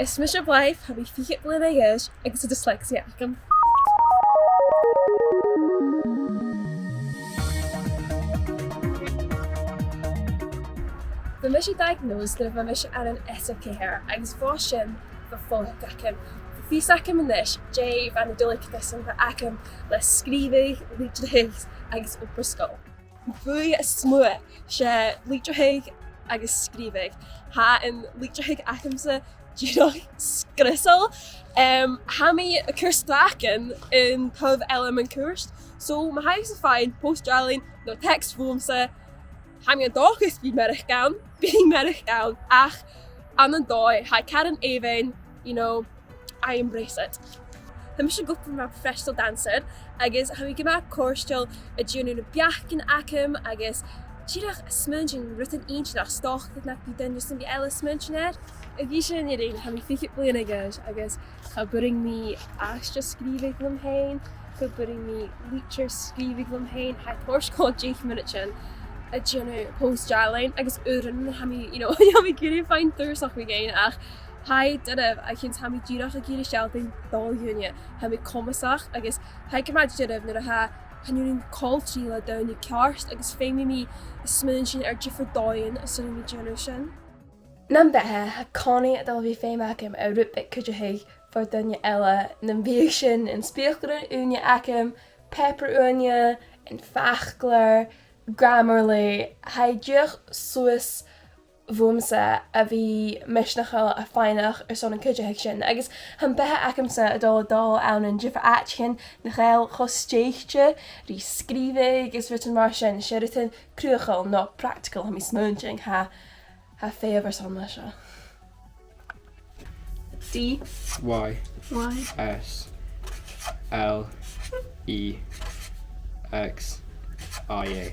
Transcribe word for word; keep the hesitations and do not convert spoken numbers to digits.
Is mise Blythe, tha mi fichead bliadhna a dh'aois agus tha dyslexia agam. Bha mise diagnosed nuair a bha mise ann an S F ceithir agus bho sin bha fònadh agam. Bha fios agam a-nis dè bha na duilgheadasan a bh' agam le sgrìobhadh, litreachadh agus obair-sgoile. Buaidh as motha, 's e litreachadh agus sgrìobhadh. Tha an litreachadh agamsa dìreach sgriosail. Em, tha mi a' cur stràcan an taobh eile mun cuairt. So, ma tha thusa a' faighinn post-dealain no text bhuamsa, tha mi an dòchas gum bi mearachd ann, bidh mearachd ann, ach ann an dòigh, tha e caran èibhinn, you know, I embrace it. Tha mise ag obair mar professional dancer, agus tha mi gu math cofhurtail a' dèanamh na beachdan agam, agus dìreach a' smaointinn rudan inntinneach, 's dòcha nach bi duine sam bith eile a' smaointinn air. Ach bha sin idir, tha mi fichead bliadhna a dh'aois, agus cha b' urrainn mi aiste sgrìobhadh leam fhèin, cha b' urrainn mi litir sgrìobhadh leam fhèin, tha e a' toirt dhomh deich mionaidean a' dèanamh post-dealain, agus uaireannan tha mi, you know, tha mi ag iarraidh faighinn tùrsach mu dheidhinn, ach tha e doirbh, a chionn 's tha mi dìreach ag iarraidh sealltainn do dhaoine, tha mi comasach, agus tha e gu math doirbh nuair a tha, chan urrainn call trì le daoine ceart, agus feumaidh mi smaointinn air diofar dhòighean airson a bhith a' dèanamh sin. Nam bheatha, tha còmhnaidh a' dol a bhith feum agam air rud beag cuideachaidh bho dhaoine eile, nam biodh sin an speuclairean ùine agam, pàipear ùine, am faclair, Grammarly, tha e dìreach suas bhuamsa a bhith misneachail a' faighneachd airson an cuideachadh sin, agus tha am beatha agamsa a' dol, a' dol ann an diofar àiteachan nach eil cho stèidhichte ri sgrìobhadh agus rudan mar sin, 's e rudan cruthachail no practical, tha mi a' smaointinn, tha, tha feitheamh airson leis seo. D. Y. Y. S. L. E. X. I. A.